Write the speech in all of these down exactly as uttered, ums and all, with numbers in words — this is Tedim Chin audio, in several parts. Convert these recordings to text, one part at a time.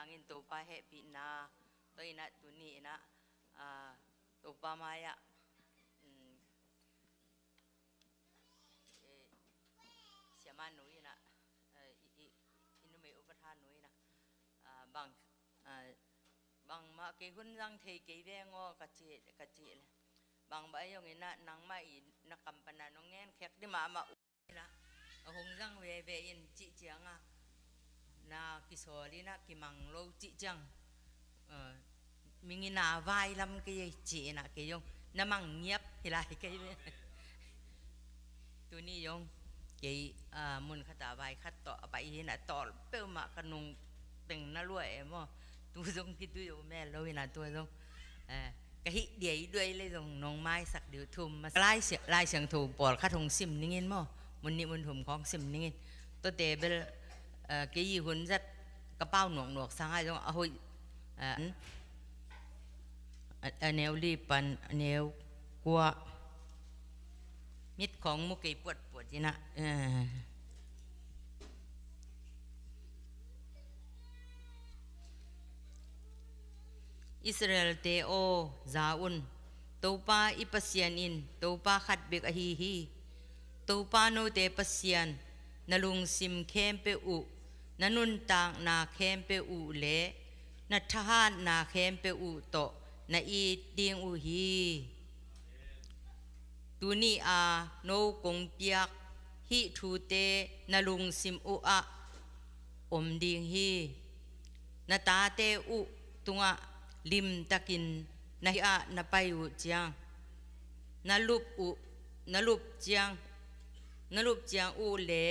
Hangin Topa hehpihna tawh inah tuni inah, ah, Topa mai-ah, mm, eh, siamah nu inah, eh, i, i, i numei upa tha nu inah, ah, bang, ah, bangmah kei hun zang thei kei veng aw ka ci, ka ci le. Bang bah a yong inah nangmah i na kam pana nong ngen khek di mahmah inah a hong zang veve in cih ciangah na kisawl inah kimang lo cih ciang, eh, mingina vai lam kei ei ci inah kei yong na mang ngiap hi lai kei ve. Tuni yong kei, ah, mun khat a vai khat tawh a pai hi inah tawl peuhmah ka nung teng na luah e maw. Tu zong kitui uh mel lo inah tua zong, eh, ka hih diai duai le zong nong maisak diu thum masa. Lai Siang, Lai Siangtho pawlkhat hong sim ningin maw, mun nih mun thum khawng sim ningin. Tuate bel, eh, kei i hun zat ka pau nuaknuak sang ai zong a hoih, eh, a, a neu li pan a neu kua mit khawng mu kei puatpuat inah, eh. Israel-te aw, za un. Topa i Pasian in Topa khat bek ahi hi. Topa note Pasian, na lungsim khempeuh uh, na nuntakna khempeuh uh le na thahatna khempeuh uh tawh na it ding uh hi. Tuni a no kong piak hih thute na lungsim uh ah om ding hi. Na tate uh tungah limtakin na hih ah na pai uh ciang, na lup uh, na lup ciang, na lup ciang uh le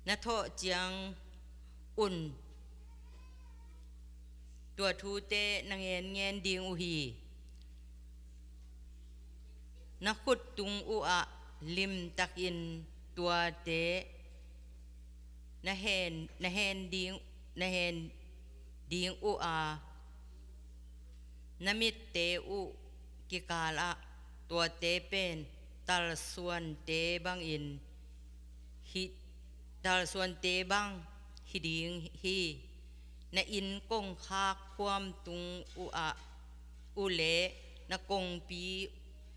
na thawh ciang un tua thute na ngenngen ding uh hi. Na khut tung uh ah limtakin tuate na hen, na hen ding, na hen ding uh a, na mitte uh kikalah tuate pen talsuante bangin hi, talsuante bang hi ding hi. Na inn kongkhak khuam tung uh ah, uh le na kongpi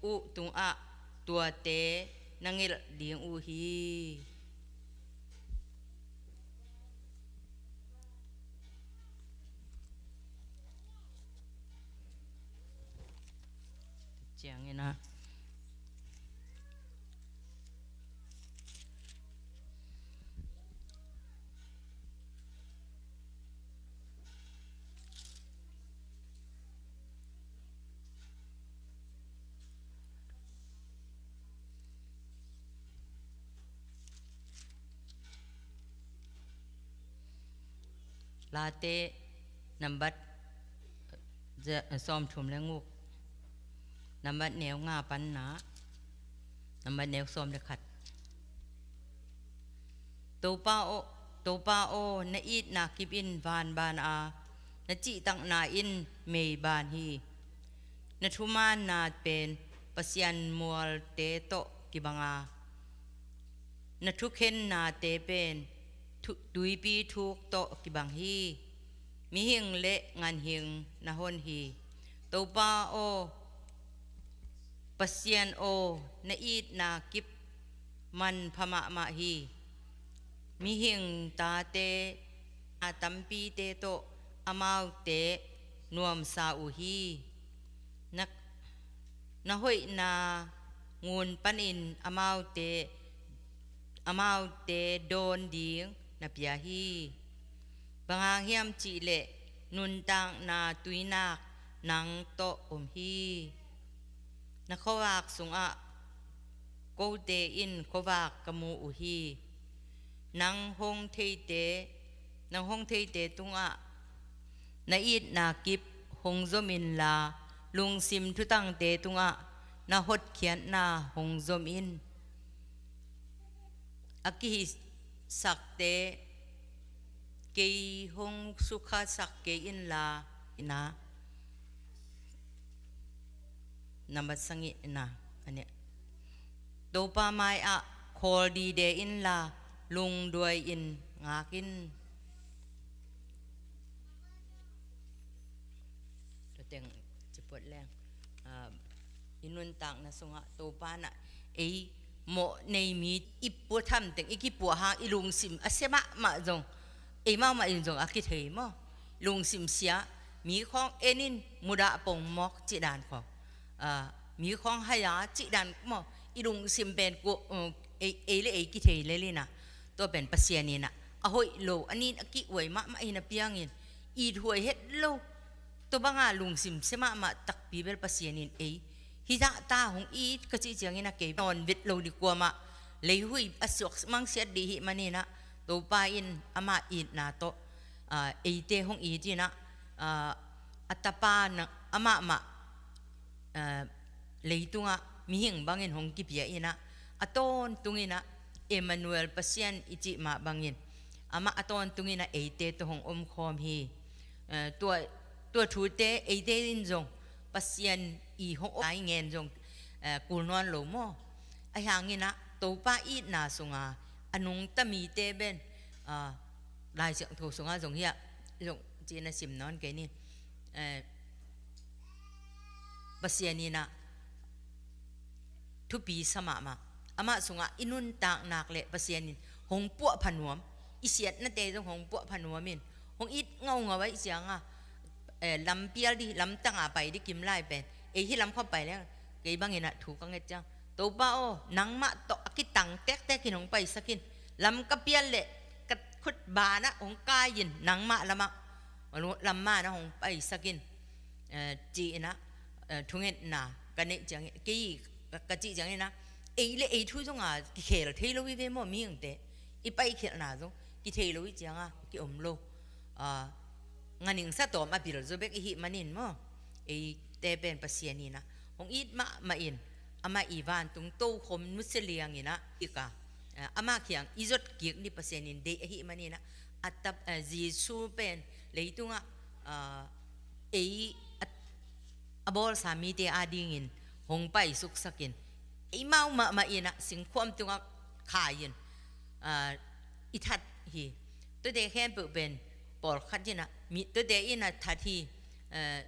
uh tungah tuate na ngelh ding uh hi. Ciangin ah Late nambat za-, sawmthum le nguk, nambat neu nga panna, nambat neu sawm le khat. Topa aw, Topa aw, na itna kip in vanban a, na cihtakna in meiban hi. Na thumaanna pen pasian mualte tawh kibang a, na thukhennate pen thu-, tuipi thuk tawh kibang hi. Mihing le ganhing na hon hi. Topa aw, Pasian aw, na itna kip manpha mahmah hi. Mihing tate a tampite tawh amaute nuamsa uh hi. Na, na hoihna ngun panin amaute, amaute dawn ding na pia hi. Bang hang hiam cihleh nuntakna tuinak nang tawh om hi. Na khuavak sungah kote in khuavak ka mu uh hi. Nang hong theite, nang hong theite tungah na itna kip hong zom inla, lungsim thutangte tungah na hotkhiatna hong zom in. A kihisakte kei hong sukhasak kei inla, ina. Nambat sangih ina, ane. Topa mai-ah khawl dide inla, lungduai in ngak in. teng ci phot leng, ah, i nuntakna sungah Topa in ah ei mawh nei mi i puatham teng i kipuah hang i lungsim a sia mahmah zong, ei mahmah in zong a kithei maw? Lungsim sia, mi khawng en in mudah pongmawk cih dan khawng, ah, mi khawng hai-a cih dan maw? I lungsim pen ku, uh, ei, ei le ei kithei lel in ah, tua pen Pasian in ah a hoih lo, a nin a kihhuai mahmah hi napi hangin, ithuai het lo. Tua banga lungsim sia mahmah takpi bel Pasian in ei hi zahta hong it ka cih ciangin ah kei nawn vet lo ding, kuamah leihuih a suak mangsiat ding ahih manin ah, Topa in ama itna tawh, ah, eite hong it in ah, ah, a tapa na, amah mah, ah, leitungah mihing bangin hong kipia in ah, a tawntung in ah Emmanuel, Pasian i cih mah bangin, amah a tawntung in ah eite tawh hong omkhawm hi. Eh, tua, tua thute eite in zong Pasian i hong om lai ngen zong, eh, kul nawn lo maw? Ahi hangin ah Topa itna sunga a nungta mite pen, ah, Lai Siangtho sunga zong hi a, zong ci-in a sim nawn kei ni. Eh, Pasian in ah thupi sa mahmah. Amah sungah i nuntak nak leh Pasian in hong puah pha nuam, i siatnate zong hong puah pha nuam in, hong it ngaungau ahih ciangah, eh, lam pial ding, lamtanga pai ding kim lai pen, ei hih lam khawng pai leng, kei bangin ah thu ka nget ciang, Topa aw, nangmah tawh a kitang tektek in hong paisak in, lam ka pial leh ka khut banah hong kai in, nangmah lamah, lam manah hong paisak in, eh, ci-in ah, eh, thungetna ka neih ciangin, kei ka, ka cih ciangin ah, ei le ei thu zong a kikhel thei lo hi ve maw, mihingte i paikhialhna zong kithei lo hi ciangah kiom lo. Ah, nganing satawm a bil zaw bek i hih manin maw, eite pen Pasian in ah hong it mahmah in, amah i vantung tokhom nusia liang in ah, i ka, ah, amah kiang i zot kik ding Pasian in deih ahih manin ah, a tap, ah, Jesu pen leitungah, ah, ei a, a bawlsa mite adingin hong paisuksak in, ei mau mahmah in ah singkhuam tungah khai in, ah, i that hi. Tuate khempeuh pen pawlkhat in ah, mi, tuate in ah that hi, eh,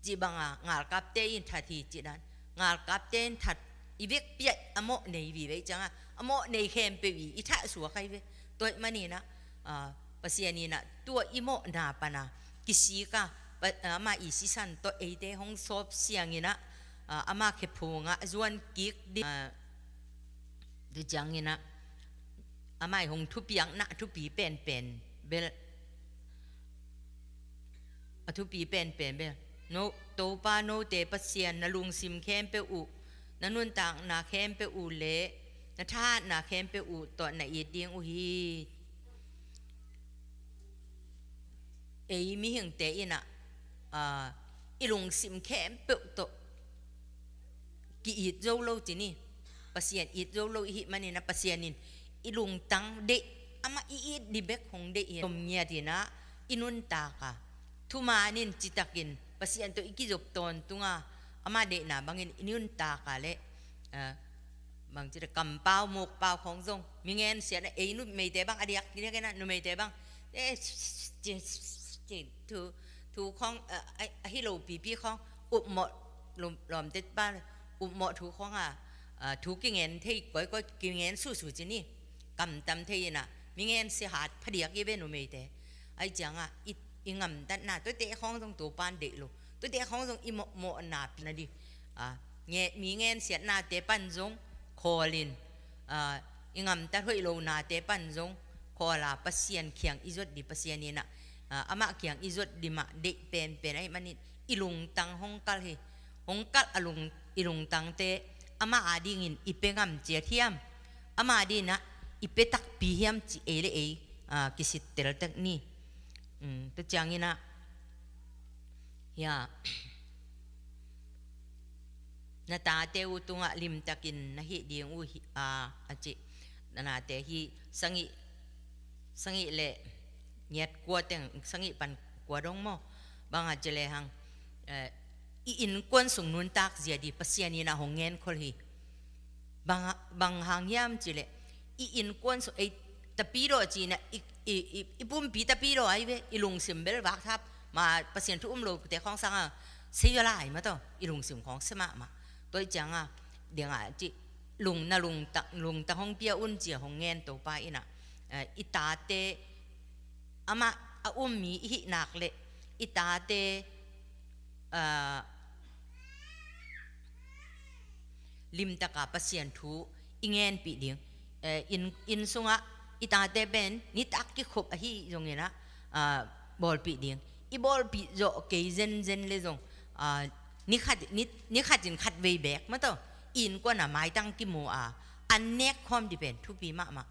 cih banga ngalkapte in that hi cih dan. Ngalkapte in that i vekpi-a a mawh nei vive ahih ciangah, a mawh nei khempeuh i, i thah suak ahi ve. Tua ahih manin ah, ah, Pasian in ah tua i mawhna pana kisik a, pa, ah, amah i sisan tawh eite hong sawp siang in ah, ah, amah khephungah zuan kik ding, ah, tu ciangin ah, amah i hong thupiakna a thupi penpen bel, a thupi penpen bel, no, Topa note Pasian na lungsim khempeuh uh, na nuntakna khempeuh uh le na thahatna khempeuh uh tawh na it ding uh hi. Ei mihingte in ah, ah, i lungsim khempeuh tawh ki-it zo lo ci ni. Pasian it zo lo i hih manin ah, Pasian in i lungtang deih, amah i it ding bek hong deih hi. Om ngiat in ah i nuntak a, thuman in citakin Pasian tawh i kizop tawntung a, amah deihna bangin i nuntak a leh, ah, bangci leh kampau mukpau khawng zong, mi ngensiatna, ei numeite bang a diak diak in ah, numeite bang, eh, thu, thu khawng, ah, a, ahi lo pipi khawng, upmawh, lawm, lawmte pa, upmawh thu khawng a, ah, thu kingen thei kawikawi, kingen suhsuh ci ni. Kamtam thei in ah, mi ngensia hat phadiak hi ve numeite. Ahih ciangah i, i ngamtatna, tuate khawng zong Topa'n deih lo. Tuate khawng zong i mawhmawhna pi na ding, ah, nge, mi ngensiatnate pan zong khawl in, ah, i ngamtat hoih lonate pan zong khawl a, Pasian kiang i zot ding, Pasian in ah, ah, amah kiang i zot ding mah deih penpen ahih manin i lungtang hong kalh hi. Hong kalh a lung, i lungtangte amah adingin i pia ngam ciat hiam? Amah adingin ah i pia takpi hiam cih ei le ei, ah, kisittel tek ni. Um, tua ciangin ah, hia, na tate uh tungah limtakin na hih ding uh hi, a, a ci. Na nate hi sangih, sangih le ngiat kua teng, sangih pan kua dong maw? Bang a ci lehang, eh, i innkuan sung nuntak zia ding Pasian in ah hong ngenkhol hi. Bang, bang hang hiam ci leh, i innkuan sung, ei, tapidaw ci-in ah, i, i, i, i pumpi tapidaw ahi ve, i lungsim bel vakthap Pa, Pasian thu um lote khawng sangah sei a lai mah tawh i lungsim khawng sia mahmah. Tua ih ciangah dingah cih lung na lungtang, lungtang hong pia un ci-a hong ngen Topa in ah, eh, i tate amah a um mi i hih nak leh i tate, eh, limtaka Pasian thu i ngenpih ding. Eh, inn, inn sungah i tate pen nitak kikhop ahi zongin ah, ah, bawlpih ding. I bawlpih zawh kei zenzen le zong, ah, nikhat, ni, nikhat in khatvei beek mah tawh i innkuan ah maitang kimu a, an nek khawm ding pen thupi mahmah.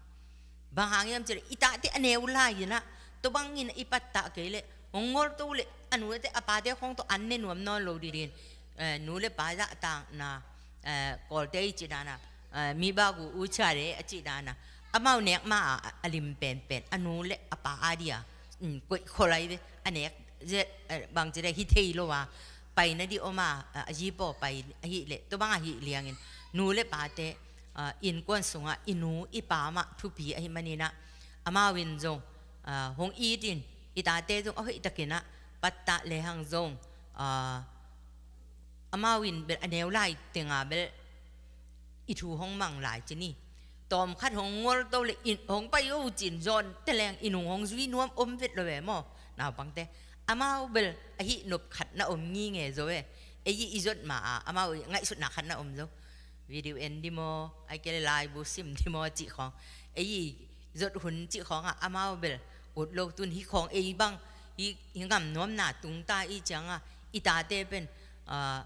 Bang hang hiam cih leh i tate a neu lai in ah, tua bangin i pattah kei leh hong ngolto leh a nute a pate khawng tawh an ne nuam nawn lo ding in, eh, nu le pa zahtakna, eh, Kawlte i cih dan ah, eh, mi bagu u chare a cih dan ah, amau nek ma a, a lim penpen a nu le a pa a dia, mm, koih khol lai ve, a nek ze, eh, bang ci leh hi thei lo a, paina ding om a, a, a zi paw pai ahih leh, tua bang ahih liangin nu le pate, ah, innkuan sungah i nu i pa mah thupi ahih manin ah, amau in zong, ah, hong it in, i tate zong a hoihtakin ah pattah lehang zong, ah, amau in bel a neu lai tengah bel i thu hong mang lai ci ni. Tawmkhat hong ngolto leh in hong pai o cin zawn teleng i nung hong zui nuam om vet lo ve maw? Naupangte, amau bel ahi nop khat na om ngi nge zo ve. Ei i zot ma a, amau i ngaihsutna khat na om zo. Video en ding maw, ai kei leh laibu sim ding maw cih khawng. Ei i zot hun cih khawngah amau bel ut lo, tun hi khawng ei bang, hi, hi ngam nuamna tungta i ciangah i tate pen, ah,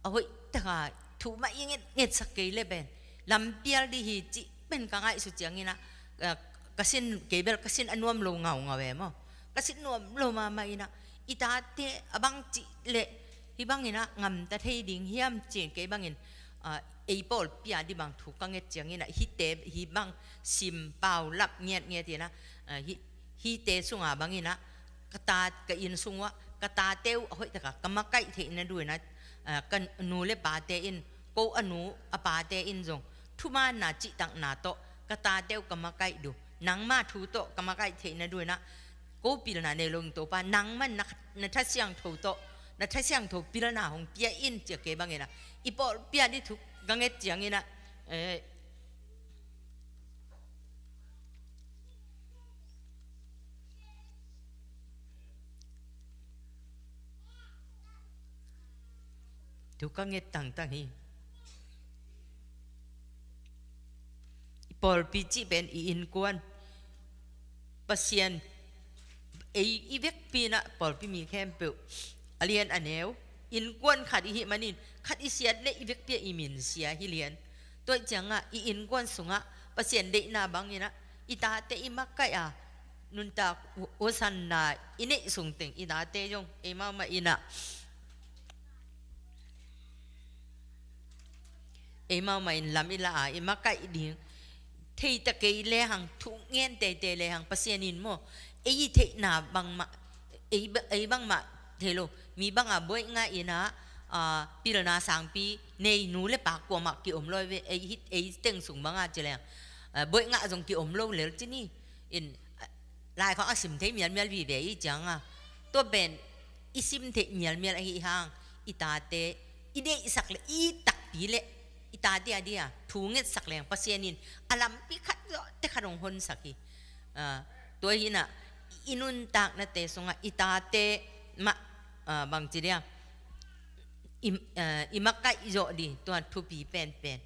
a hoihtaka thu mah i nget, ngetsak kei leh pen lampial ding hi cih pen ka ngaihsut ciangin ah, ah, ka sin, kei bel ka sin a nuam lo ngaungau e maw. Ka sin nuam lo mahmah in ah, i tate a bang cih leh hi bangin ah ngamta thei ding hiam ci-in kei bangin, ah, ei pawlpi a ding bang thu ka nget ciangin ah, hihte, hi bang sim pau lap ngiatngiat in ah, ah, hi, hihte sunga bangin ah, ka ta, ka inn sung uah ka tate uh a hoihtaka ka makaih theihna dingin ah, ah, ka nu le pate in, ko a nu a pate in zong thumaanna cihtakna tawh ka tate uh ka makaih ding, nangma thu tawh ka makaih theihna dingin ah, ko pilna nei lo ing Topa, nangman na, na Tha Siangtho tawh, na Tha Siangtho pilna hong pia in ci-a kei bangin ah, i pawlpi a ding thu ka nget ciangin ah, eh, thu ka nget tangtang hi. I pawlpi cih pen i innkuan. Pasian, ei i vekpi in ah pawlpi mi khempeuh a lian a neu, innkuan khat i hih manin, khat i siat leh i vekpi ah i min sia hi lian. Tua ih ciangah i innkuan sungah Pasian deihna bangin ah, i tate i makaih a, nuntak hu-, husanna i neih sungteng i tate zong ei mahmah in ah, ei mahmah in lam i la a, i makaih ding. Theita kei lehang, thu ngen teitei lehang, Pasian in maw, ei i theihna bangmah, ei ba-, ei bangmah thei lo. Mi banga buaih ngah in ah, ah, pilna sangpi nei nu le pa kuamah kiom lo ve, ei hih, ei teng sung banga ci leng, ah, buaih ngah zong kiom lo lel ci ni. In, ah, lai khawng a sim thei mialmial vive i cianga, tua pen i sim theih mialmial ahi hang, i tate i deihsak leh, i takpi leh, i tate a dia thu ngetsak leng Pasian in a lampi khat zawh teh khat hong honsak hi. Ah, tua hi in ah, i nuntaknate sungah i tate mah, ah, bangci dia, i, ah, i makaih zawh ding tua thupi penpen.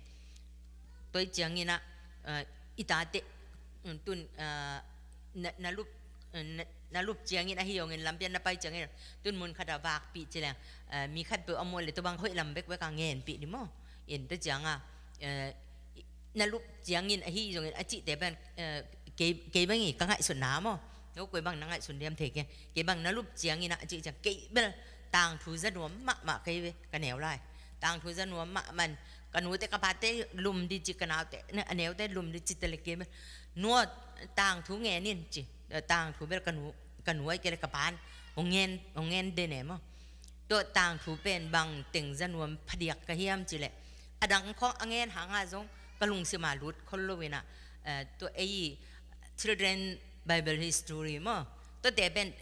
Tua ih ciangin ah, ah, i tate, mm, tun, ah, na, na lup, na, na lup ciangin ahi zongin, lampi ah na pai ciangin, tun mun khat ah vakpih ci leng, ah, mi khatpeuh a muh leh tua bang hoih lam bekbek a ngenpih ding maw. In tua cianga, ah, na lup ciangin ahi zongin a cihte pen, ah, kei, kei bang hi ka ngaihsutna maw. No, koi bang na ngaihsun diam thei keng. Kei bang na lup ciangin ah, a cih ciang kei bel tangthu za nuam mahmah kei ve, ka neu lai. Tangthu za nuam mahmah in, ka nute ka pate lum ding ci, ka naute, a neute lum ding ci teh leh kei bel, nua, tangthu ngen in ci. Tangthu bel ka nu, ka nu ai kei leh ka pan hong ngen, hong ngen den e maw. Tua tangthu pen bang teng za nuam phadiak ka hiam cih leh, a dang khawng a ngen hangah zong ka lungsim ah lut khol lo in ah, eh, tua ei Children Bible History maw, tuate pen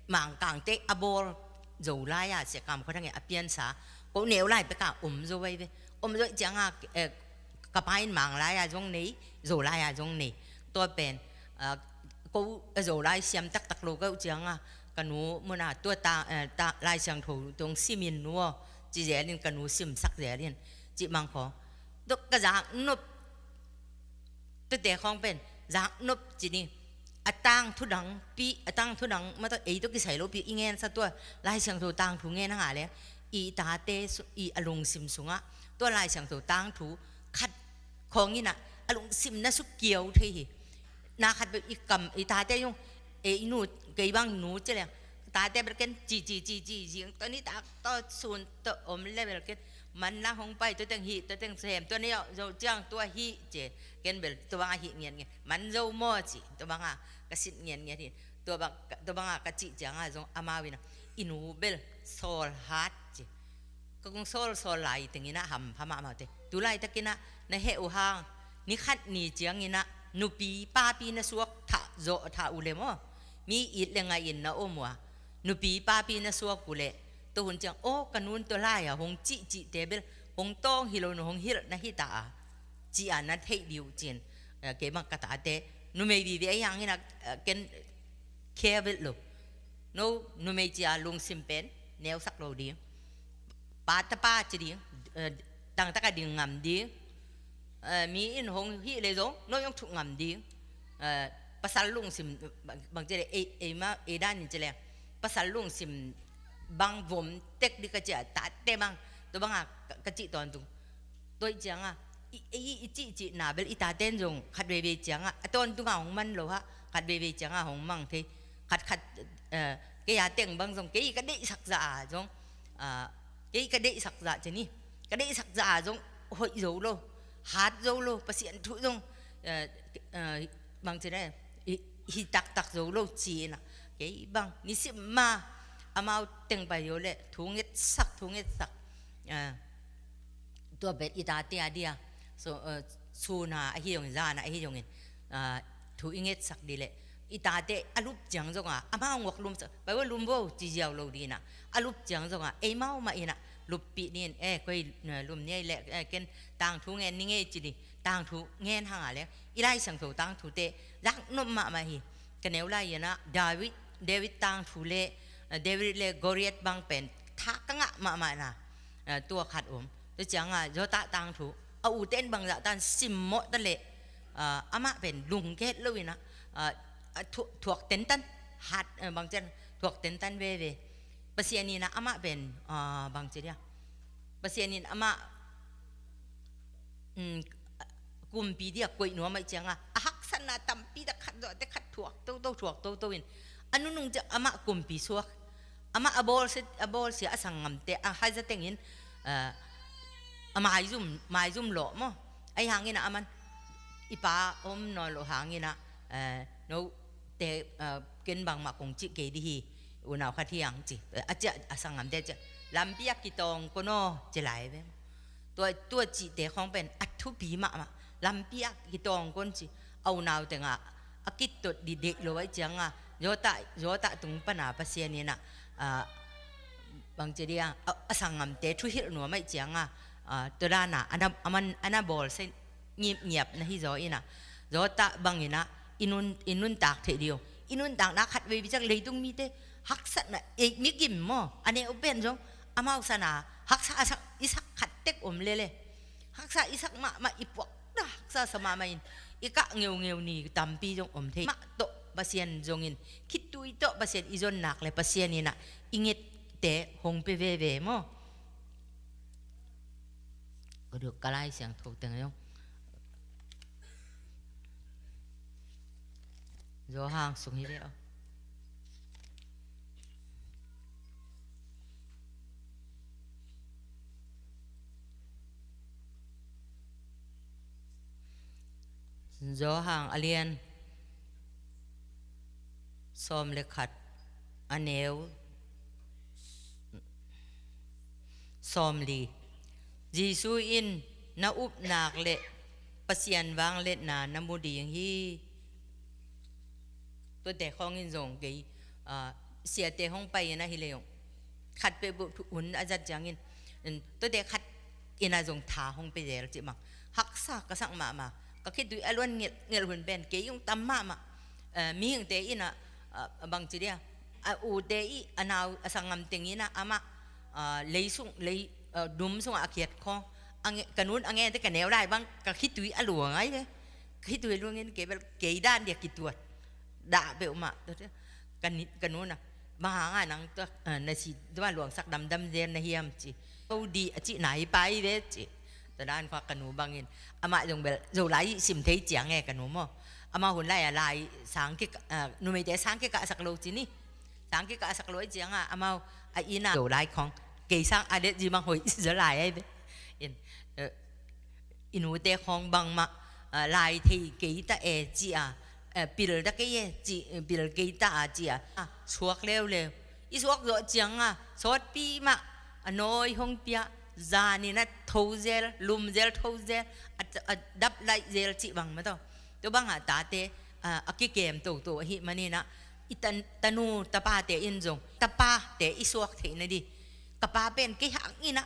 Mangkangte a bawl Zolai-a Sia Kam Khua Thang in a piansa, ko neu lai peka om zo ai ve. Om zo cianga, eh, ka pa in Manglai-a zong nei, Zolai-a zong nei. Tua pen, ah, ko, eh, Zolai siam taktak lo ka uh cianga, ka nu muna tua ta, eh, ta, Lai Siangtho tong simin nu aw, ci zelin ka nu simsak zelin, ci mang khawng. Tua ka zak nop, tuate khawng pen zak nop ci ni. A tangthu dang pi, a tangthu dang ma tawh ei tawh kisai lo pi i ngen sa tua Lai Siangtho tangthu ngen hanga le i tate su-, i a lungsim sungah tua Lai Siangtho tangthu khat khawng inah a lungsim na suk kiau thei hi. Na khat bel i kam, i tate yung, ei nu, kei bang nu ci leng, tate bel ken ci, ci, ci, ci, ci, tawh ni tak tawh sun tawh om le bel ken man lang hong pai, tua teng hi, tua teng sem, tua ni zo ciang tua hi ci, ken bel tua banga hi ngian ngian, man zo maw ci, tua banga ka sit ngian ngian hi, tua bang, tua banga ka cih cianga zong amau inah i nu bel sawl hat ci. Ka kong sawl sawl lai teng inah hampha mahmah te. Tu laitakinah na heh uh hang, ni khat ni cianginah nupi papi na suak thah zawh thah uh le maw? Mi it le ngai in na om uh a, nupi papi na suak uh leh, tua hun ciang, aw, ka nun tua lai-a hong cihcihte bel hong tawng hi lo, na hong hilh na hi ta a, ci-a na theih dih uh cin. Eh, kei bang ka tate numei vive ahi hanginah, eh, ken khia velh lo. No numei cia lungsim pen neusak lo ding. Pa tapa ci ding, eh, tangtaka ding ngam ding. Eh, mi in hong hih le zong no zong thuk ngam ding. Eh, pasal lungsim bang, bang ci le, ei, ei ma, ei dan in ci le, pasal lungsim bang vom tek dih ka cia, tate bang, tua banga ka, ka cih tawntung. Tua i cianga i, i, i cihcihna bel i taten zong khat veivei cianga a tawntunga hong man lo hah, khat veivei cianga hong mang thei. Khat khat, eh, kei a teng bang zong kei ka deihsak zah a zong, ah, kei ka deihsak zah ci ni, ka deihsak zah a zong hoih zo lo, hat zo lo, Pasian thu zong, eh, eh, bang ci ne, hi, hi taktak zo lo ci inah, kei bang nisim ma amau teng pai zo le thu ngetsak, thu ngetsak. Eh, tua pen i tate a dia, so, eh, suna ahi zongin, zana ahi zongin, ah, thu i ngetsak dih leh i tate a lup ciang zonga amau ngok lumsak, pai ua lum vo ci ziau lo dinah, a lup ciang zonga eimau mah inah luppih din, eh, koi, eh, lum ni ei leh, eh, ken tangthu ngen ni ngei ci dih. Tangthu ngen hanga le i Lai Siangtho tangthute zak nop mahmah hi. Ka neu lai inah David, David tangthu le, eh, David le Goliath bang pen tha ka ngah mahmah na, eh, tua khat om. Tua cianga Jota tangthu a uten bangzah tan simmawh ta leh, ah, amah pen lungket lo inah, ah, a thu-, thuak tentan hat, eh, bang cian thuak tentan veve. Pasian inah amah pen, ah, bang ci dia, Pasian in amah, mm, kumpi dia koih nuam aih cianga a haksatna tampi tak khat zawhte khat thuak toto, thuak toto in a nunung ciah amah kumpi suak. Amah a bawlsia, a bawlsia a sanggamte a haiza tengin, ah, a maizum, maizum lawh maw? Ahi hanginah aman i pa om nawn loh hanginah, eh, no te, eh, ken bangmah kong cih kei dih hi, unau khat hi ang ci. Eh, a ciah a sanggamte ciah lampi ah kitawng kon aw ci lai ve. Tua, tua cihte khawng pen a thupi mahmah. Lampi ah kitawng kon ci. A unau tengah a kitot dih deih lo aih cianga Jota, Jota tung pana Pasian inah, ah, bang ci dia, a, a sanggamte thuhilh nuam aih cianga, ah, tua dana a na, a man, a na bawlsia ngipngiap na hi zaw inah, Jota bang inah i nun, i nuntak theih dih uh. I nuntakna khat vei biciak leitung mite haksatna, ei, migim maw, a neu pen zong amau sana haksa a sak, i sak khat tek om lele. Haksa i sak mahmah, i puak na haksa sa mahmah in i kah ngeungeu ni tampi zong om thei. Mah tawh Pasian zongin khitui tawh Pasian i zon nak le Pasian inah i ngette hong pia veve maw? Ka duk ka Lai Siangtho teng zong Johan sung hi ve aw. Johan a lian sawm le khat, a neu sawmli. Jesu in, na upnak le Pasian vangliatna na mu ding hi. Tuate khawngin zong kei, ah, siate hong pai in ahi lei ung, khat peuhpeuh thu hun a zat ciangin, tuate khat in a zong tha hong pia zel cih bang haksa ka sak mahmah. Ka khitui a luan ngelhngelh hun pen kei ung tam mahmah. Eh, mihingte in a, a bangci dia, a ute i a nau a sanggam teng in a amah, ah, lei sung, lei, ah, dum sungah a khiat khawng, ka nun a ngen te ka neu lai bang ka khitui a luang ai ve. Ka khitui a luangin kei bel kei dan dia kituat dah peuhmah. Ka nun a, bang hang a nang tua, ah, na si tua luangsak damdam zel na hiam ci. Ko di a cih nai pai ve ci. Tua dan khua ka nu bangin, amah zong bel Zolai sim thei ciang e ka nu maw. Amah hun lai a lai sang kikah, ah, numeite sang kikahsak lo ci ni. Sang kikahsak lo ai ciang a amau a inn a Zolai khawng, kei sang a det zi bang hoih Zolai ai ve. In, eh, i nute khawng bangmah, ah, lai thei kei ta e ci a, eh, pil ta kei e ci, pil kei ta a ci a, ah, suak leuleu. I suak zawh ciang a sawtpi mah a nawi hong pia, zanin a tho zel, lum zel, tho zel, a, a dap laih zel cih bang mah tawh. Tua bang a tate, ah, a kikem toto ahih manin a, i tan-, tanu tapate in zong, tapate i suak theih nading, ka pa pen kei hang in a,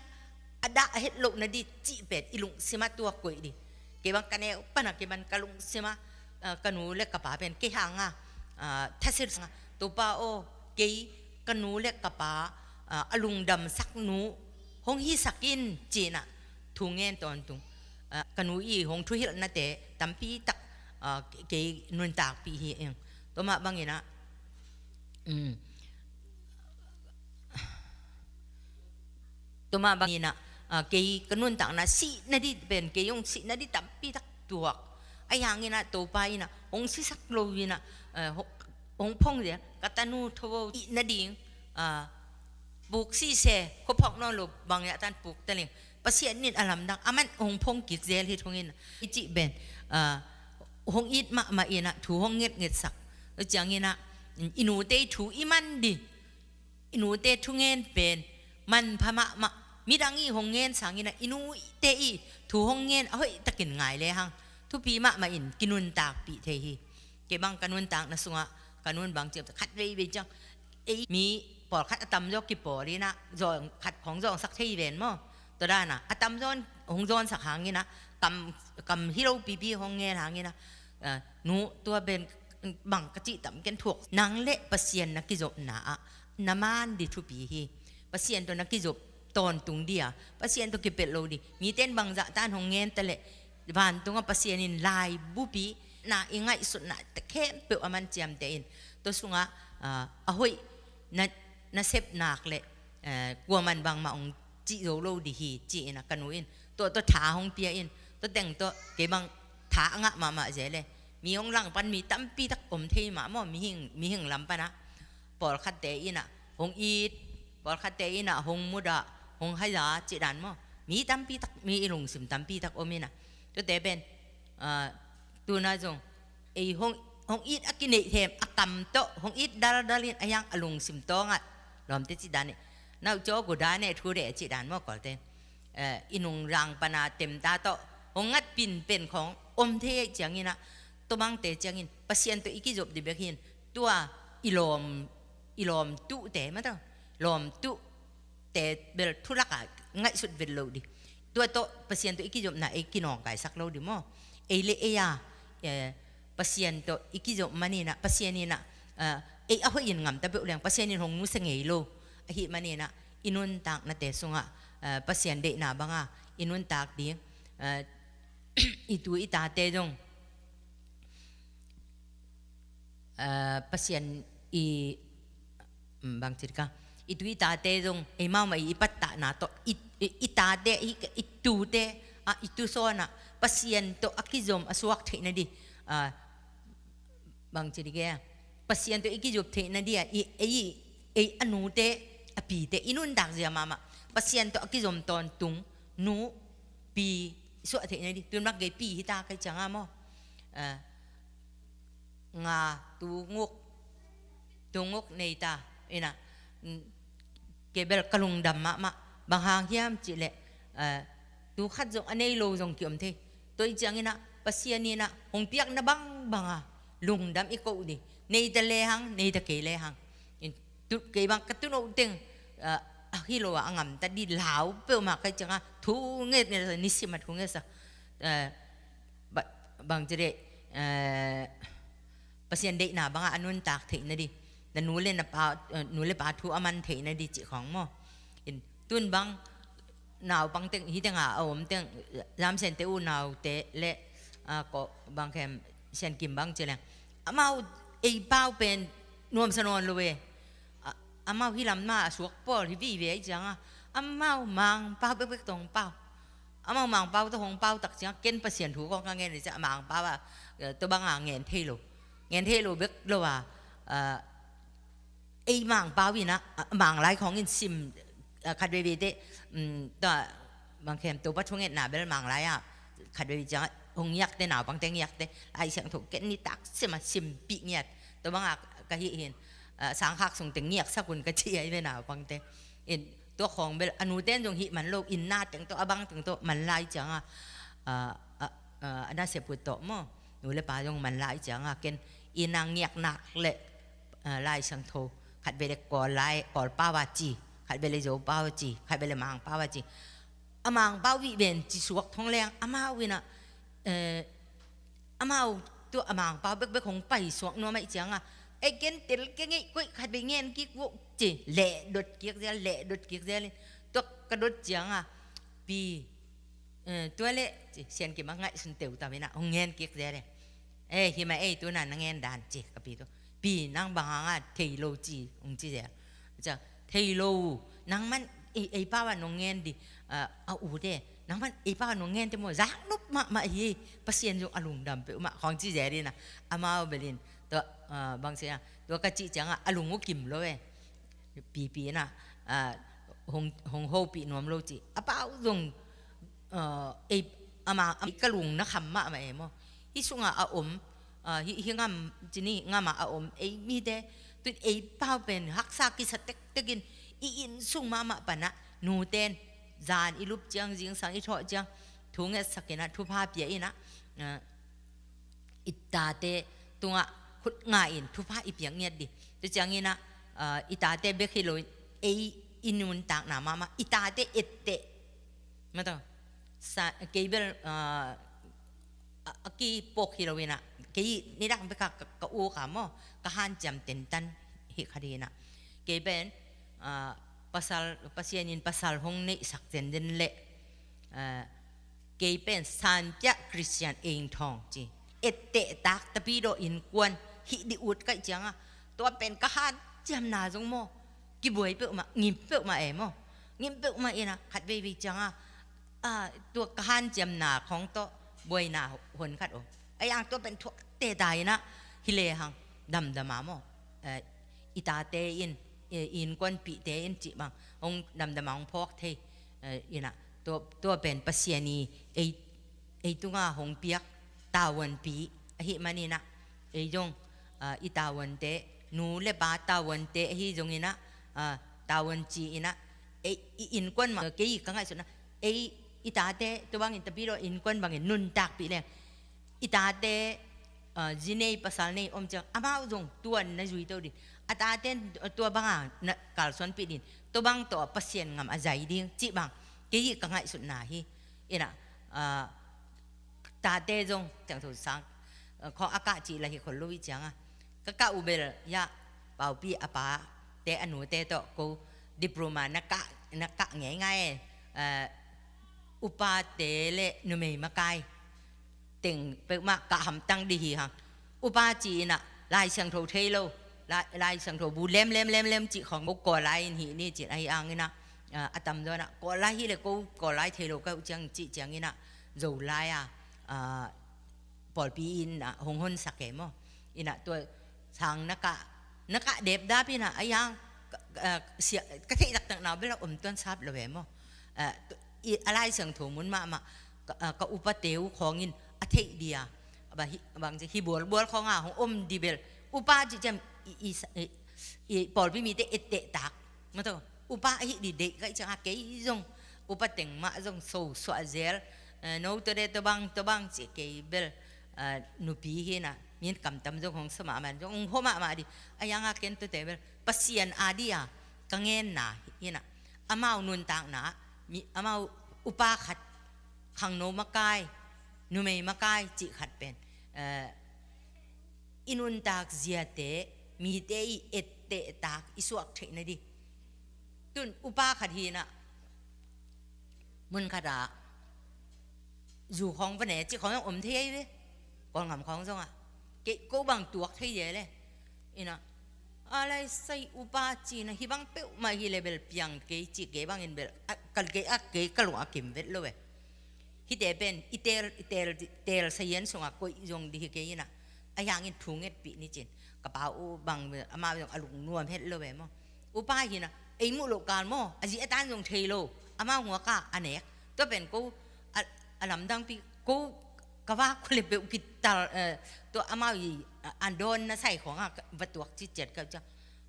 a dah a het loh nading cih pen i lungsim ah tuak koih ding. Kei bang ka neu pan a kei bang ka lungsim ah, ah, ka nu le ka pa pen kei hang a, ah, thasil sang a, Topa aw, kei ka nu le ka pa, ah, a lungdamsak nu hong hisak in ci-in a thu ngen tawntung. Ah, ka nu i hong thuhilhnate tampi tak, ah, kei nuntakpih hi ing. Tua mah bangin a, um, tua mah bangin a, ah, kei ka nuntakna sih nading pen kei hong sih nading tampi tak tuak. Ahi hangin a Topa in a hong sisak lo in a, eh, hong, hong phong zel, ka tanu tho vo cih nading, ah, puk sih se, khuaphawk nawn lo bang yah tan puk ta leng, Pasian in a lamdang, aman hong phong kik zel hi thung in, i cih pen, ah, hong it mahmah in a thu hong ngetngetsak. Tua ciangin a, i nute i thu i man ding, i nute thu ngen pen manpha mahmah. Midang i hong ngen sangin a i nute i thu hong ngen a hoih takin ngai lehang thupi mahmah in kinuntakpih thei hi. Kei bang ka nuntakna sungah, ka nun bang ciang khat veivei ciang, ei mi pawlkhat a tamzaw kipawl in a, zawn khat khawng zawnsak thei ven maw. Tua dan a, a tamzaw in hong zawnsak hangin a, kam, kam hi lo pipi hong ngen hangin a, ah, nu, tua pen bang ka cih tam ken thuak. Nang le Pasian na kizopna ah na man ding thupi hi. Pasian tawh na kizop tawntung ding a, Pasian tawh kipelh lo ding. Mite in bangzah tan hong ngen ta leh, vantungah Pasian in laibupi na i ngaihsutna khempeuh a man ciamteh in, tua sungah, ah, a hoih na, na sep nak leh, eh, kuaman bangmah hong cih zo lo ding hi ci-in a ka nu in tua, tua tha hong pia in, tua teng tawh kei bang tha a ngah mahmah zel e. Mi hong langpan mi tampi tak om thei mah maw, mihing, mihing lam pan a. Pawlkhatte in a hong it, pawlkhatte in a hong mudah, hong haiza cih dan maw. Mi tampi tak, mi i lungsim tampi tak om in a. Tuate pen, ah, tu-in a zong ei hong, hong it a kineih them a kam tawh hong it daldal in a hiang a lungsim tawngah lawmte cih dan e, nau caw gu dan e thu de cih dan maw Kawlte. Eh, i nungrang pan a temta tawh hong ngat pinpen khawng om thei ahih ciangin a, tua bangte ciangin Pasian tawh i kizop ding bek hi in, tua i lawm, i lawmtuhte mah tawh, lawmtuh te bel thu lakah ngaihsut vet lo ding. Tua tawh Pasian tawh i kizopna ei kinawngkaisak lo ding maw. Ei le ei a, eh, Pasian tawh i kizop manin a, Pasian in a, eh, ei a hoih in ngamta peuh leng Pasian in hong nusia ngei lo. Ahih manin a, i nuntaknate sungah, eh, Pasian deihna banga i nuntak ding, eh, i tu i tate zong, eh, Pasian i, mm, bangci ding ka, i tu i tate zong, eimau mah i, i pattahna tawh, i, i, i tate, i, i tute, ah, i tusawn ah Pasian tawh a kizom a suak theih nading, ah, bangci ding e, Pasian tawh i kizop theih nading ah, i, ei, ei a nute, a pite, i nuntak zia mahmah Pasian tawh a kizom tawntung nu, pi suah theih nading. Tu-in bang kei pi hi ta ka hih ciang a maw, ah, nga, tunguk, tunguk nei ta in a, mm, kei bel ka lungdam mahmah. Bang hang hiam cih leh, eh, tu khat zong a nei lo zong kiom thei. Tua ahih ciangin a, Pasian in a hong piakna bangbang a lungdam i koh ding. Nei ta lehang, nei ta kei lehang. In, Tu, kei bang ka tuuno teng, ah, a hi lo a, a ngamta di lau peuhmah ka hih ciangah, thu ngetnget sa, nisim a thu nget sa. Eh, ba-, bang ci deh, eh, Pasian deihna bangah a nuntak theihna di, na nu le na pa, eh, nu le pa thu a man theihna di cih khawng maw. In, tun bang, naupang teng, hi teng a, a om teng, Zamsiante unaute le, ah, ko, bang khem, Sian Kim bang ci leng, amau ei pau pen nuamsa nawn lo e. A, amau hi lam ma a suak pawl hi vive ahih ciangah, amau Mangpau bekbek tawh hong pau. Amau Mangpau tawh hong pau tak ciangah, ken Pasian thu kong ka ngen ahih ciangah, Mangpau ah, eh, tua bangah ngen thei lo. Ngen thei lo bek lo a, ah, ei Mangpau in ah, ah, Manglai khawng in sim, ah, khat veivei teh, um, tua, bang khem, Topa thungetna bel Manglai ah, khat veivei ciangah hong ngiakte, naupangte ngiakte, Lai Siangtho ken nitak sim a simpih ngiat. Tua bangah ka hih hin, ah, sangkhak sung teng ngiaksak un ka ci ahi ve naupangte. In, tua khawng bel, a nute in zong hih man lo, inn na teng tawh, a bang teng tawh man lai ciangah, ah, ah, ah, a nasep uh tawh maw, nu le pa zong man lai ciangah, ken inn a ngiak nak le, ah, Lai Siangtho, khat vei le Kawl lai, Kawl pau a ci, khat vei le Zo pau a ci, khat vei le Mang pau a ci. A Mangpau vih ven ci suak thong leng, amau in ah, eh, amau tua a Mangpau bekbek hong pai suak nuam ahih ciangah, ei ken tel keng ei, koih khat vei ngen kik vo ci, leh dot kik zel, leh dot kik zel in, tua ka dot ciangah, Pi, eh, tua leh, ci, Sian Kim a ngaihsun teuh tau in ah, hong ngen kik zel e. Eh, hi mah ei, tu na na ngen dan ci, ka pi tu. Pi, nang bang hang a thei lo ci, hong ci zel. Ci, thei lo, nangman ei, ei pau a nong ngen di, ah, a u te, nangman ei pau a nong ngen te maw, zak nop mahmah hi, Pasian zong a lungdam peuhmah, khawng ci zel in ah, amau bel in, tua, ah, bang ci a, tua ka cih ciangah, a lung uh kim lo e. Pipi in ah, ah, hong, hong hopih nuam lo ci. A pau zong, ah, ei, ama, ei ka lung na kham mahmah e maw. Hih sungah a om, ah, hih, hih ngam, ci ni, ngamah a om ei mite, tun ei pau pen haksa kisa tektek in, i inn sung mahmah pan ah, nute in, zan i lup ciang, zingsang i thawh ciang, thu ngetsak in ah, thupha pia in ah, ah, i tate tungah khut nga in thupha i piak ngiat di. Tua ciangin ah, ah, i tate bek hi lo in, ei i nuntakna mahmah, i tate etteh. Mataw, sa, kei bel, ah, a, a kipawk hi lo in ah, kei nidang bek a ka, ka u ka maw, ka hanciam tentan hi kha di in ah. Kei pen, ah, pasal, Pasian in pasal hong neihsak zenzen leh, ah, kei pen sanpiah Christian eng thawng ci. Etteh tak Tapidaw innkuan hih di ut ka hih ciangah, tua pen ka hanciamna zong maw, kibuai peuhmah, ngim peuhmah e maw. Ngim peuhmah in ah, khat veivei ciangah, ah, tua ka hanciamna khawng tawh buaina hon khat om. A yang tua pen thuak teta in ah, hi lehang damdam a maw. Eh, i tate in, eh, innkuanpihte in cih bang, hong damdam a hong phawk thei, eh, in ah, tua, tua pen Pasian i ei, ei tungah hong piak tavuanpi ahih manin ah, ei zong, ah, i tavuante, nu le pa tavuante ahi zongin ah, ah, tavuan ci in ah, ei, i innkuan mah, kei ka ngaihsutna, ei, i tate, tua bangin Tapidaw innkuan bangin nuntakpih leng, i tate, ah, zi nei pasal nei om ciang, amau zong tua na zui to ding. A tate, ah, tua banga na kalsuanpih ding. Tua bang tawh Pasian ngam a zai ding cih bang, kei ka ngaihsutna hi. In ah, ah, tate zong, Siangtho Sang, ah, khawng a kah cih lah hi khol lo i ciangah. Ka kah uh bel, ya, Paupi a pate a nute tawh ko diploma na kah, na kah ngeingai e. Ah, upate le numei makai teng peuhmah kah hamtang di hi hang. Upa ci in ah, Lai Siangtho thei lo, Lai, Lai Siangtho bu lem, lem, lem, lem cih khawng, ko Kawl lai in hih ni cih ahi hangin ah, ah, a tamzaw in ah, Kawl lai hi leh ko Kawl lai thei lo ka uh ciang cih ciangin ah, Zo lai a, ah, pawlpi in ah, hong honsak e maw. In ah tua sang na kah, na kah depdap in ah, ahi hang, ka, ka, sia, ka theih taktak na uh bel a om tuan sap lo e maw. Ah, tu, i, a Lai Siangtho mun mahmah, ka, ah, ka upate uh khawngin a theih dia, a ba hi, bang ci, hi bualbual khawnga hong om di bel, upa ci ciam, i, i, i, i pawlpi mite etteh tak. Mataw, upa ahi di deih ka hih ciangah kei zong, upa teng mah zong so suah zel, eh, no tua de tua bang, tua bang ci kei bel, eh, nupi hi in ah, Min kamtam zong hong sa mahmah, zong hong hua mahmah dih. A yanga ken tuate bel Pasian a dih a ka ngenna hi inah, amau nuntakna ah, mi, amau upa khat, khangno makai, numei makai cih khat pen, eh, i nuntak ziate mite i ettehtak i suak theih nadih. Tun upa khat hi inah, mun khatah zu khawng va ne cih khawng zong om thei ahi ve. Kawlngam khawng zongah kei ko bang tuak thei ve le. Inah, a lai sai upa ci inah, hih bang peuhmah hi le bel piang kei cih, kei bangin bel, a, kal kei a, kei ka lung a kim vet lo ve. Hihte pen i teel, i teel, teel sayan sungah koih zong dih hi kei inah, a hiangin thu ngetpih ni cin. Ka pa uh bang, amah zong a lungnuam het lo ve maw. Upa hi inah, ei muh loh kal maw, a zi a tan zong thei lo, amah huaka a nek. Tua pen ko a, a lamdangpi, ko ka vak khua le peuh kital, eh, tua amah i, a, an dawn na sai khawngah va tuak ciciat ka ciang.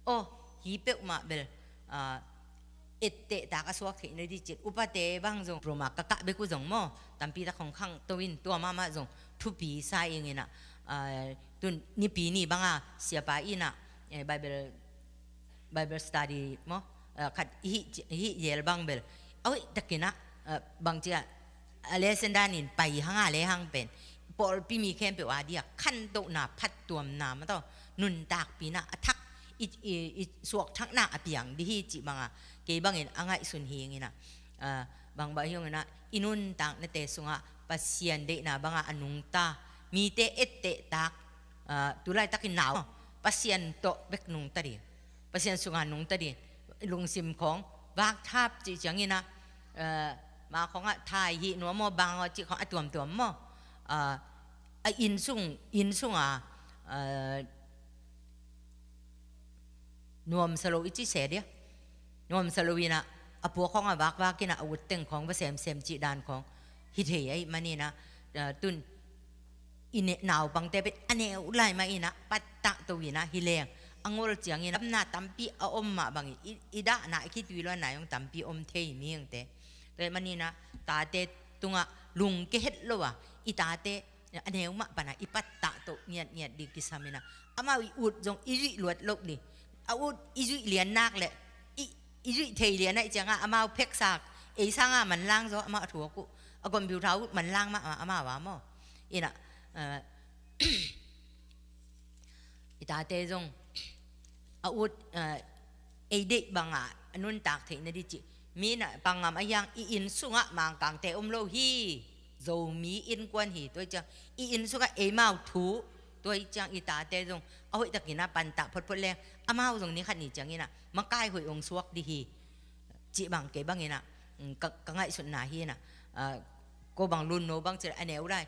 Oh, hi peuhmah bel, ah, ettehtak a suak theih nadih cin. Upate bang zong Roma ka kah bek uh zong maw, tampi tak hong khangto in, tua mahmah zong thupi sa ing inah, ah, tun Nipi ni banga siapa inah, eh, Bible, Bible study maw, ah, khat hih, hih yel bang bel, a hoih takinah, ah, bang ciah, a lesson danin pai hanga le hang pen pawlpi mi khempeuh a dih a khantohna, phattuamna, mataw, nuntakpina a thak, i, i, i suakthakna a piang dih hi cih banga kei bangin a ngaihsun hi ing inah, ah, bangbang hi ung inah, i nuntaknate sungah Pasian deihna banga a nungta, mite ettehtak, ah, tulaitakin nau Pasian tawh bek nungta dih, Pasian sungah nungta dih, lungsim khawng vakthap cih ciang inah, eh, ma khawngah thai hih nuam maw, bang aw cih khawng a tuamtuam maw, ah, a inn sung, inn sungah, eh, nuamsa lo i cih se dia, nuamsa lo inah, a pua khawngah vakvak inah, a ut teng khawng va semsem cih dan khawng hi thei ahih man inah, ah, tun i ne, naupangte pen a neu lai mah inah, pattah to inah hi leng, a ngol ciang inah, damna tampi a om mah bangin, i, i dahna, i khitui luanna zong tampi om thei mihingte. Tua ahih man inah, tate tungah lungke het lo a, i tate a neu mah pana i pattah to ngiatngiat dih kisam inah, amau i ut zong i zuih luat loh dih. A ut i zuih lian nak leh, i, i zuih thei lian ahih ciangah amau pheksak, ei sanga manlang zaw, amau a thuak uh, a computer uh manlang mah, amau a maw. Inah, eh, i tate zong a ut, eh, ei deih bangah a nuntak theih nadih cih. Mi na pangam a hiang, i inn sungah Mangkangte om lo hi, Zomi innkuan hi, tua ciang i inn sungah eimau thu, tua ciang i tate zong a hoih takin a pantah photphot leng, amau zong ni khat ni ciang inah makai hoih hong suak dih hi, cih bang kei bang inah, mm, ka, ka ngaihsutna hi inah, ah, ko bang lunno bang cih leh a neu lai.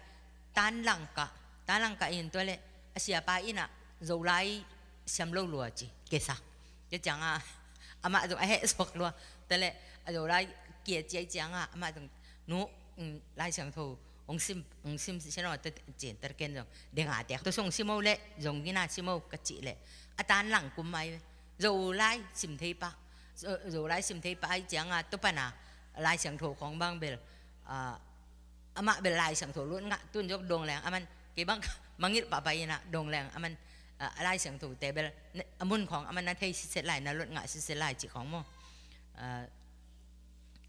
Tanlangkah, tanlangkah in tua leh a siapa inah Zolai siam lo lua ci, kesa. Tua ciangah amah zong a heh suak lua. Tua leh a Zolai kia ciai ciangah amah zong, nu, mm, Lai Siangtho hong sim, hong sim sian aw, tua cin tar ken zong denga tek tua sung sim aw leh, zong inah sim aw ka cih leh, a tanlang kum mai. Zolai sim thei pah, Zo-, Zolai sim thei pah ahih ciangah tua pana Lai Siangtho khawng bang bel, ah, amah bel Lai Siangtho lut ngah, tun zong dong leng aman, kei bang mangilh pahpah inah dong leng aman, ah, Lai Siangthote bel, ne, a mun khawng aman na thei siset lai, na lut ngah siset lai cih khawng maw. Ah,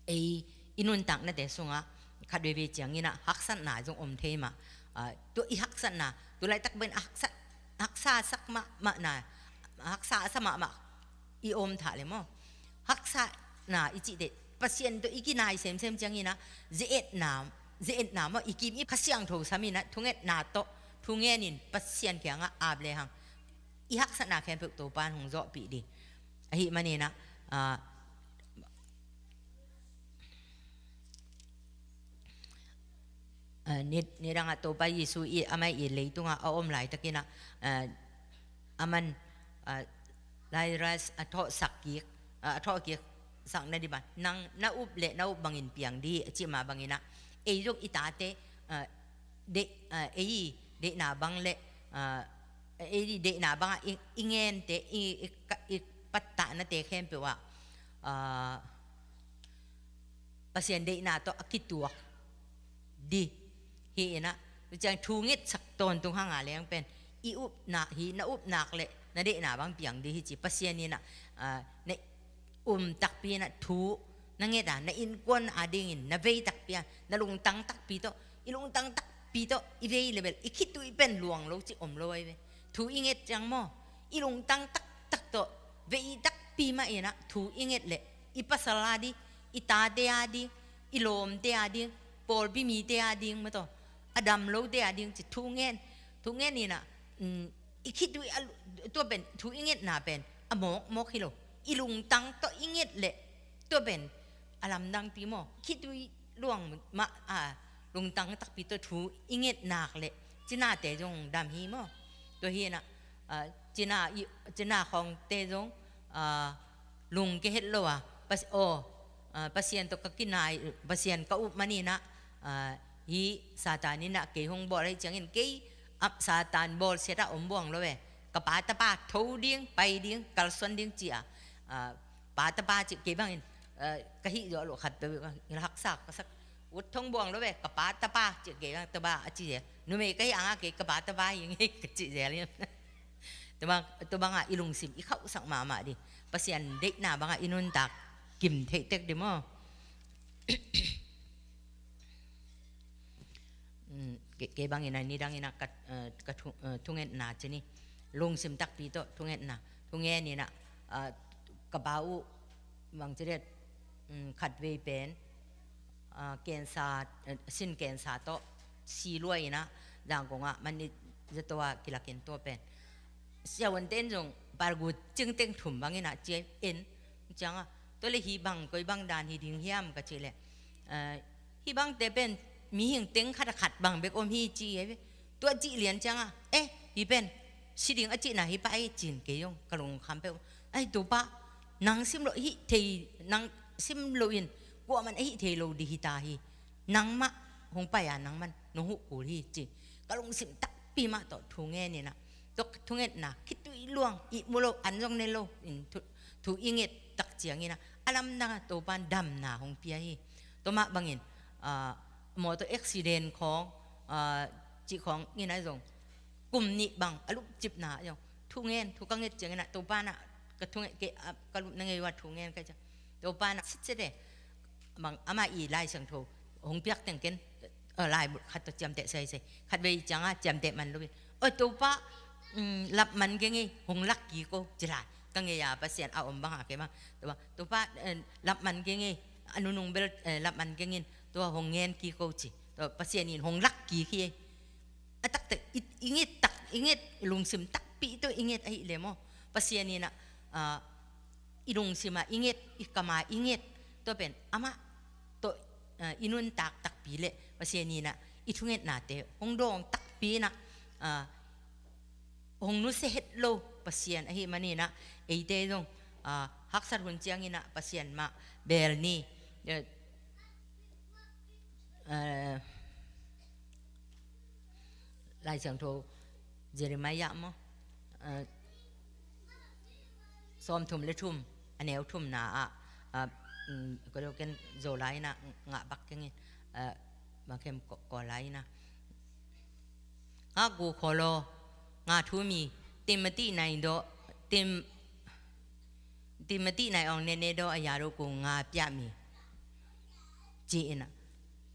ei i nuntaknate sungah khat veivei ciang inah haksatna zong om thei mah. Ah, tua i haksatna, tu laitak pen a haksa, haksa sak mahmahna, haksa a sa mahmah i om thah le maw. Haksatna i cihte, Pasian tawh i kinai semsem ciang inah, ze-etna, ze-etna maw, i kim i Kha Siangtho sam inah, thungetna tawh, thungen in Pasian kiangah ap le hang, i haksatna khempeuh Topan hong zawhpih dih. Ahih man inah, ah, ah, ni, nidangah Topa Jesu i, amah i leitungah a om laitakinah, ah, aman, ah, Lazarus a thawhsak kik, ah, a thawhkik sak nadih bang, nang na up leh na up bangin piang dih, a cih mah bang inah, ei zong i tate, ah, deih, ah, ei deihna bang leh, ah, ei deihna bangah i, i ngente, i, i, i pattahnate khempeuh ah, ah, Pasian deihna tawh a kituak dih hi inah, tu ciang thu ngetsak tawntung hanga leng pen, i upna hi, na upnak le na deihna bang piang dih hi ci. Pasian in ah, ah, na um takpi in ah thu na nget a, na innkuan adingin, na vei takpi a, na lungtang takpi tawh, i lungtang takpi tawh i vei le bel i khitui pen luang lo ci om lo ai ve. Thu i nget ciang maw, i lungtang taktak tawh vei takpi mah in ah thu i nget le i pasal ading, i tate ading, i lawmte ading, pawlpi mite ading mah tawh, a dam lote ading ci thu ngen, thu ngen in ah, um, i khitui a lu-, tua pen thu i ngetna pen a mawkmawk hi lo. I lungtang tawh i nget le tua pen a lamdangpi maw. Khitui luang mah a, lungtang takpi tawh thu i ngetnak le cinate zong dam hi maw. Tua hi in ah, ah, cina i, cina khawngte zong, ah, lungkia het lo a, Pas-, aw, ah, Pasian tawh ka kinai, Pasian ka up man in ah, ah, hi Satan in ah kei hong bawl ahih ciangin kei, ah, Satan bawlsiat ah om buang lo e. Ka pa tapa tho ding, pai ding, kalsuan ding ci a, ah, pa tapa ci kei bangin, ah, ka hih zawh loh khat peuh ka haksa ka sak, ut thong buang lo e, ka pa tapa ci kei bang tapa a ci e. Numei ka hih ang a kei ka pa tapa hi ing e ka ci zel hi. Tua bang, tua bang a i lungsim i khauhsak mahmah dih. Pasian deihna bang a i nuntak kim theih tek dih maw. Mm, kei, kei bang in ah nidang in ah ka, eh, ka thu, eh, thungetna ci ni. Lungsim takpi tawh thungetna. Thungen in ah, ah, ka pa uh bang ci dih, mm, khatvei pen, ah, cancer, eh, sin cancer tawh si lua in ah, Zangkong ah man ni zato a kilakin tua pen. Siavuante in zong palgu cingteng thum bang in ah ci en ciang a, tua le hih bang koi bang dan hi ding hiam ka cih le, eh, hih bangte pen mihing teng khat a khat bang bek om hi ci e ve. Tua cih lian ciang a, eh, hih pen si ding a cihna hi pah e ci-in kei zong ka lungkham peuh. Ai Topa, nang sim loh hih thei, nang sim loh in kuaman a hih thei lo dih hi ta hi. Nangmah hong pai a nangman nong huh kul hi ci. Ka lungsim takpi mah tawh thu ngen in ah, tua thungetna khitui luang, ihmu lo, an zong ne lo in thu, thu i nget tak ciang in ah, a lamdang a Topa in damna hong pia hi. Tua mah bangin, ah, mawtaw accident khawng, ah, cih khawng in ah zong kum nih bang a lupcipna ah zong thu ngen, thu ka nget ciang in ah Topa in ah ka thu nget kei, ah, ka lupna ngei uh a thu ngen ka ci a, Topa in ah sitset e, bang amah i Lai Siangtho hong piak teng ken, eh, laibu khat tawh ciamteh saisai. Khatvei ciang a ciamteh man lo in, oi Topa, mm, lap man keng e, hong lak kik o ci lai. Ka ngei a Pasian a om bang a kei bang, Topa, Topa, eh, lap man keng e, a nunung bel, eh, lap man keng in, tua hong ngen kik o ci. Tua Pasian in hong lak kik hi e. A taktak i, i nget tak, i nget lungsim takpi tawh i nget ahih leh maw, Pasian in ah, ah, i lungsim ah i nget, i kam ah i nget, tua pen amah tawh, ah, i nuntak takpi le Pasian in ah i thungetnate hong dawng takpi in ah, ah, hong nusia het lo Pasian ahih manin ah, eite zong, ah, haksat hun ciang in ah Pasian mah bel ni. Eh, eh, Lai Siangtho Jeremiah maw, eh, sawmthum le thum, a neu thumna ah, ah, mm, ka dawk ken Zolai in ah ngah bak keng in, eh, bang khem Kawl, Kawl lai in ah, nga gu kholo, nga thu mi, Timothy nai do, Tim-, Timothy nai ong ne ne do a ya do ku nga pia mi. Ci in ah,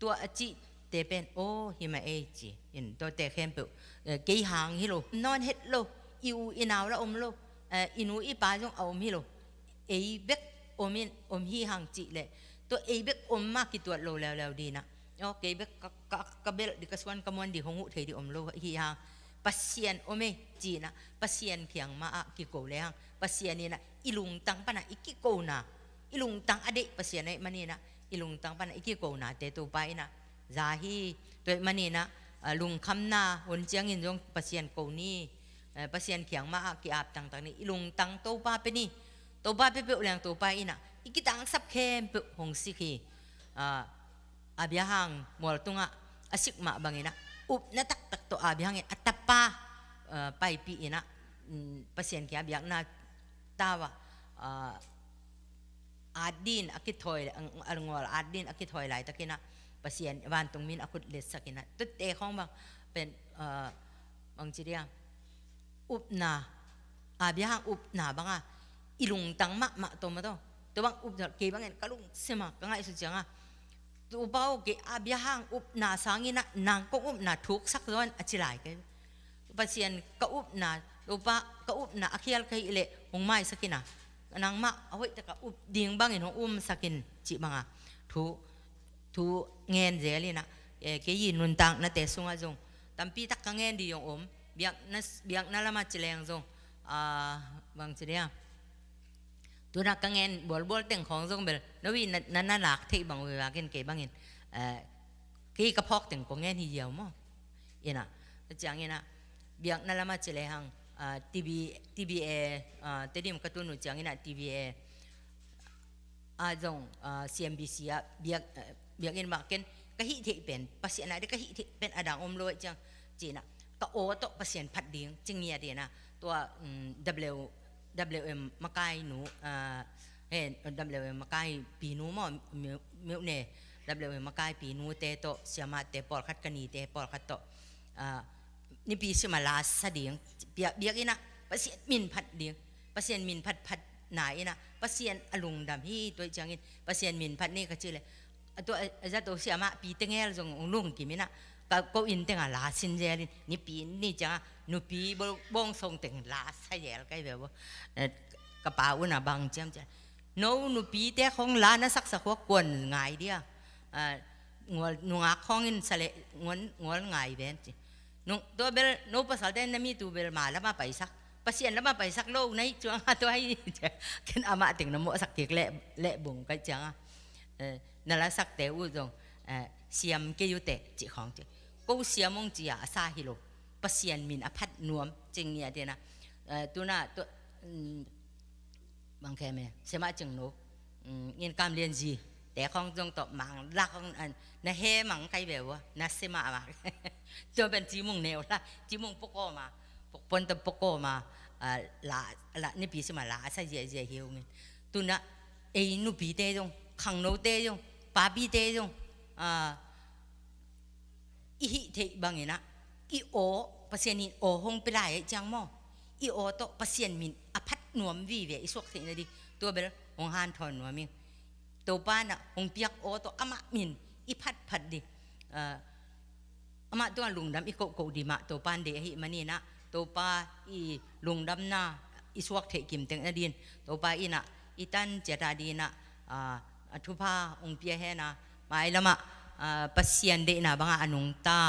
tua a cihte pen, aw, hi mah ei ci in, tuate khempeuh, eh, kei hang hi lo, nawn het lo, i u i nau la om lo, eh, i nu i pa zong a om hi lo, ei bek om in, om hi hang cih leh, tua ei bek om mah kituat lo leuleu dih in ah, aw, kei bek ka, ka, ka belh dih, ka suan ka muan dih, hong huh thei dih om lo hi hang, Pasian om e ci in ah, Pasian kiang mah ah kiko le hang, Pasian in ah i lungtang pan ah i kikona, i lungtang a deih Pasian ahih manin ah, i lungtang pan ah i kikonate Topa in ah za hi. Tua ahih manin ah, ah, lungkhamna hun ciangin zong Pasian ko ni, eh, Pasian kiang mah ah ki-ap tangtang ni, i lungtang Topa pia ni. Topa pia peuh leng Topa in ah i kitangsap khempeuh hong sik hi. Ah, Abraham mual tungah a sik mah bangin ah, upna taktak tawh Abraham in a tapa, ah, paipih in ah, mm, Pasian kiang biakna tau ah, ah, at ding a kithawi, a ngual at ding a kithawi laitakin ah, Pasian vantung mi in a khut letsak in ah, tuate khawng bang pen, ah, bang ci ding a, upna, Abraham upna banga i lungtang mahmah tawh maw taw. Tua bang upna kei bangin ka lungsim a ka ngaihsut cianga, Topa aw, kei Abraham upna sangin ah nang kong upna thuksak zaw in a ci lai kei. Pasian ka upna, Topa ka upna a khial ka hih leh hong maisak in a, nangmah a hoih taka up ding bangin hong umsak in cih banga thu, thu ngen zel in ah, eh, kei i nuntaknate sungah zong tampi tak ka ngen ding zong om, biakna, biakna lamah ci leng zong, ah, bang ci dia, tuna ka ngen bualbual teng khawng zong bel no i na, na, na lak theih bang uh hi vakin kei bangin, eh, kei ka phawk teng kong ngen hi ziau maw. In ah, tua ciangin ah, biakna lamah ci lehang, ah, T B, T B A, ah, Tedim ka tun uh ciangin ah T B A ah zong, ah, C M B C ah biak, ah, biakinn mah ken ka hih theih pen, Pasian ah ding ka hih theih pen a dang om lo ahih ciang, ci-in ah ka aw tawh Pasian phat ding ci ngiat in ah, tua, um, W, W M makai nu, ah, he, W M makai pinu maw, Myo, Myone, W M makai pinute tawh, siamahte pawlkhat, ka nite pawlkhat tawh, ah, nipi sima la sa ding, biak, biakinn ah Pasian min phat ding, Pasian min phat phat na in ah, Pasian a lungdam hi, tua ahih ciangin Pasian min phat ni ka cih leh, a tua, a zato siamah pi tengel zong hong lungkim in ah, ka ko inn tengah la sin zel in, nipi ni ciangah nupi bo, bawngsong teng la sa zel kai ve bo. Eh, ka pa un ah bang ciam ciam, no nupite khawng la na saksak uh a kuan ngai dia. Ah, ngual, nungak khawngin sa leh ngual, ngual ngai ven ci. Nung, tua bel no pasalte na mi tu bel ma lamah paisak, Pasian lamah paisak lo na hih ciangah tua hi. Ken amah teng na mawhsak kik leh, leh bung ka hih ciangah, eh, na la sakte uh zong, eh, siam kei uh teh cih khawng ci. Ko siam hong ci a, a sa hi lo. Pasian min a phat nuam ci ngiat in ah, eh, tuna, tu, mm, bang khe me, siamah cing no, mm, in kam lian zi te khawng zong tawh mang lak khawng an, na he mang kai ve ua, na sima mang. Tua pen Cimung neu la, Cimung pawkaw ma, pawk pon tawh pawkaw ma, ah, la, la, nipi sima la sa ziahziah hi ung in. Tuna ei nupite zong, khangnote zong, papite zong, ah, i hih theih bangin ah, i aw, Pasian in aw hong pia lai ahih ciang maw, i aw tawh Pasian min a phat nuam vive i suak theih nading, tua bel hong hanthawn nuam ing. Topa in ah hong piak aw tawh amah min i phatphat ding. Ah, amah tungah lungdam i kohkoh ding mah Topa in deih ahih manin ah, Topa i lungdamna i suak theih kimtek nadingin, Topa in ah i tan ciat a dingin ah, ah, a thupha hong pia hen a, mailamah, ah, Pasian deihna bangah a nungta,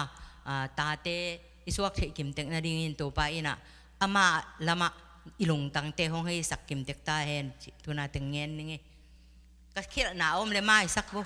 ah, tate i suak theih kimtek nadingin Topa in ah amah lamah i lungtangte hong heisak kimtek ta hen, ci, tuna teng ngen ning ei. Ka khialhna a om leh maisak bo.